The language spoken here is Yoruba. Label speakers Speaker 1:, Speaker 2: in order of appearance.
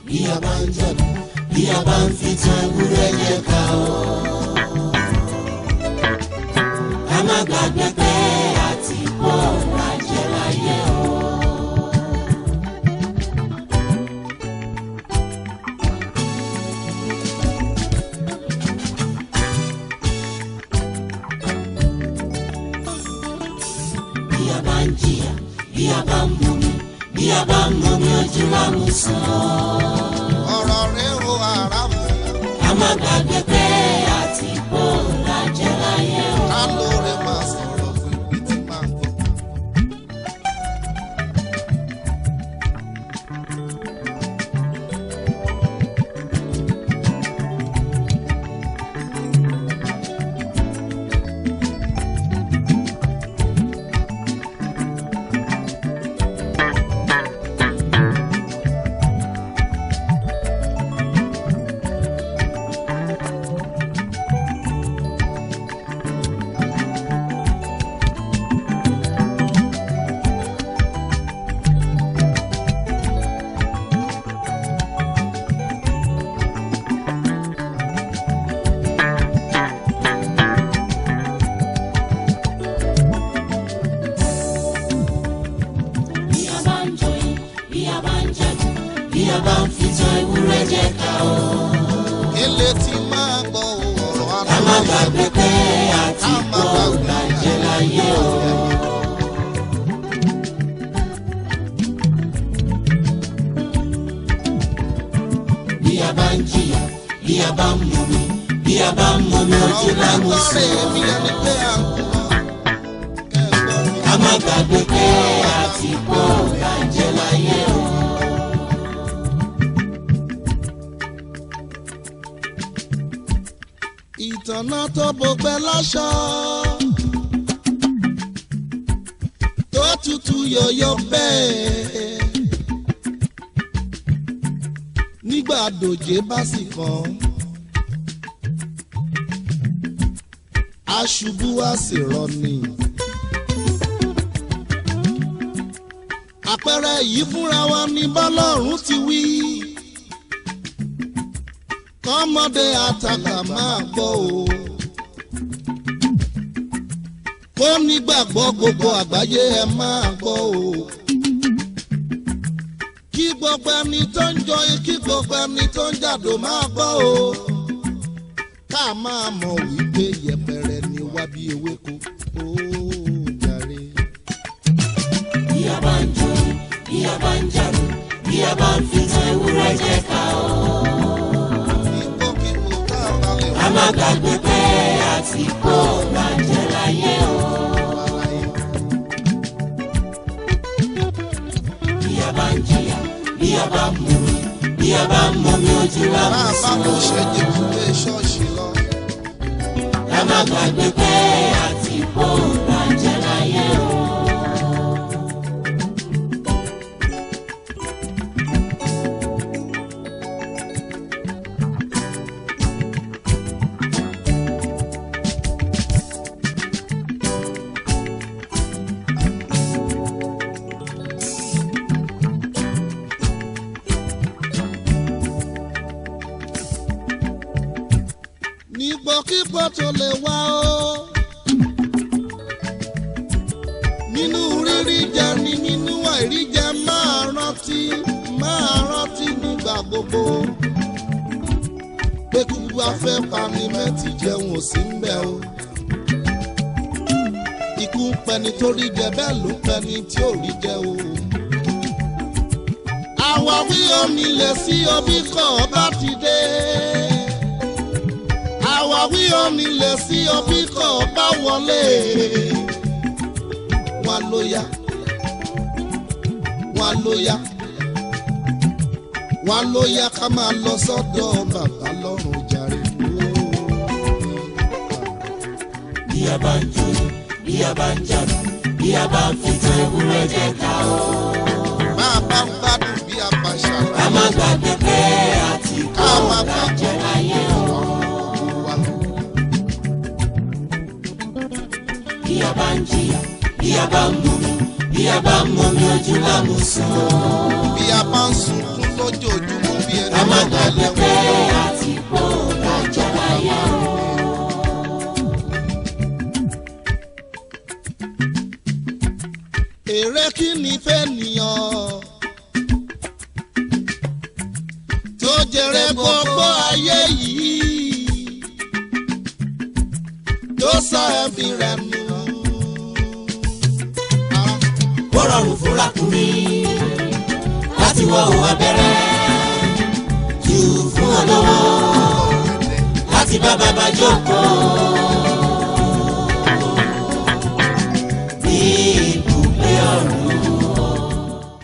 Speaker 1: Bí a bá ń jẹ̀bù, bí a bá ń fi tan ewúrẹ́ jẹ ká o. Ká má gbàgbé pé àti kó lajẹ láyé o. Bí a bá ń jìyà, bí a bá ń mumi, bí a bá ń mumi ojú lámú sàn.
Speaker 2: Ọ̀rọ̀ rẹ̀ o ara mi.
Speaker 1: Ká má gbàgbé pé àti kó lajẹ láyé o.
Speaker 2: Ká lóore máa sọ̀rọ̀ fún ibi tí máa ń gbọ́.
Speaker 1: Bí a bá ń joyin, bí a bá ń jẹ̀bù, bí a bá ń fi tan ewúrẹ́ jẹ ká o.
Speaker 2: Ilé tí máa gbọ́ ọ̀rọ̀
Speaker 1: Ká má
Speaker 2: alóore.
Speaker 1: gbàgbé pé àti kó lajẹ láyé o. Bí a bá ń jìyà, bí a bá ń mumi, bí a bá ń mumi ojú lámú
Speaker 2: Ọ̀rọ̀
Speaker 1: sàn.
Speaker 2: mi ẹni pé à ń kú mọ́. Kẹ́gbọ́n mi.
Speaker 1: Ká má gbàgbé pé àti kó lajẹ láyé o.
Speaker 2: Ìtànà tó bọgbẹ́ láṣọ tó tutù yọ̀yọ̀ bẹ́ẹ̀ nígbà dòjé bá sì kàn aṣubú á sì rọni. Àpẹẹrẹ yìí fúnra wa ní bọ́lọ́run ti wí kọ́mọdé àtàkà máa gbọ́ o. Kó nígbàgbọ́ gbogbo àgbáyé ẹ máa gbọ́ o. Kí gbogbo ẹni tó ń jọyìn kí gbogbo ẹni tó ń jàdó máa gbọ́ o. Ká máa mọ̀ wípé yẹpẹrẹ ni wá bí ewéko ó jàre.
Speaker 1: Bí a bá ń joyin, bí a bá ń jàdù, bí a bá ń fi tan ewúrẹ́ jẹ ká o.
Speaker 2: Ipòkípò tá a bá lè
Speaker 1: Ká má gbàgbé pé àti kó lajẹ láyé o.
Speaker 2: wà láyé.
Speaker 1: Bí a bá ń jìyà, bí a bá ń mumi, bí a bá ń mumi ojú lámú
Speaker 2: Bá a bá
Speaker 1: sàn.
Speaker 2: kò ṣẹ́jẹ̀ kúlé ṣọ́ọ̀ṣì lọ.
Speaker 1: Ká má gbàgbé pé àti kó lajẹ láyé o.
Speaker 2: Nígbòkígbò tó lè wá o. Nínú rírí jẹ ni nínú àìrí jẹ máa rántí nígbà gbogbo. Pé kúkú afẹ́ pani mẹ́tì jẹun ò sí ń bẹ̀ o. Ikú ń pẹni tó rí jẹ bẹ́ẹ̀ ló ń pẹni tí ò rí jẹ o. Àwáwí onílẹ̀ sí omi kọ̀ bá ti dé. Àwáwí onílẹ̀ sí ọbí kọ̀ bá wọlé. Wà ló yá, wà ló yá, wà ló yá, ká máa lọ sọ́dọ̀ bàbá lọ́run jàre.
Speaker 1: Bí a bá ń jó, bí a bá ń jàdù, bí a bá ń fi tan ewúrẹ́ jẹ ká o.
Speaker 2: Máa bá ń gbádùn bí a bá
Speaker 1: Ká
Speaker 2: ṣàlàyé.
Speaker 1: má gbàgbé pé àti
Speaker 2: Ká
Speaker 1: kó
Speaker 2: má
Speaker 1: lájẹ
Speaker 2: gbàgbé
Speaker 1: láyé o.
Speaker 2: wa.
Speaker 1: Bí a bá ń jìyà, bí a bá ń mumi, bí a bá ń mumi ojú lámùsùn o.
Speaker 2: Bí a bá ń sunkún lójoojúmọ́ bí ẹni
Speaker 1: Ká má
Speaker 2: tó
Speaker 1: gbàgbé
Speaker 2: lẹ́wọ̀n.
Speaker 1: pé àti kó lájẹ láyé o.
Speaker 2: Èrè kí ni fẹ́ nìyàn tó jèrè gbogbo ayé yìí tó sọ ẹ̀mí rẹ̀ nù?
Speaker 1: Ó rọrùn fún ràkúnmí láti wọ òun abẹ́rẹ́ jù fún olówó láti bá bàbá jókòó.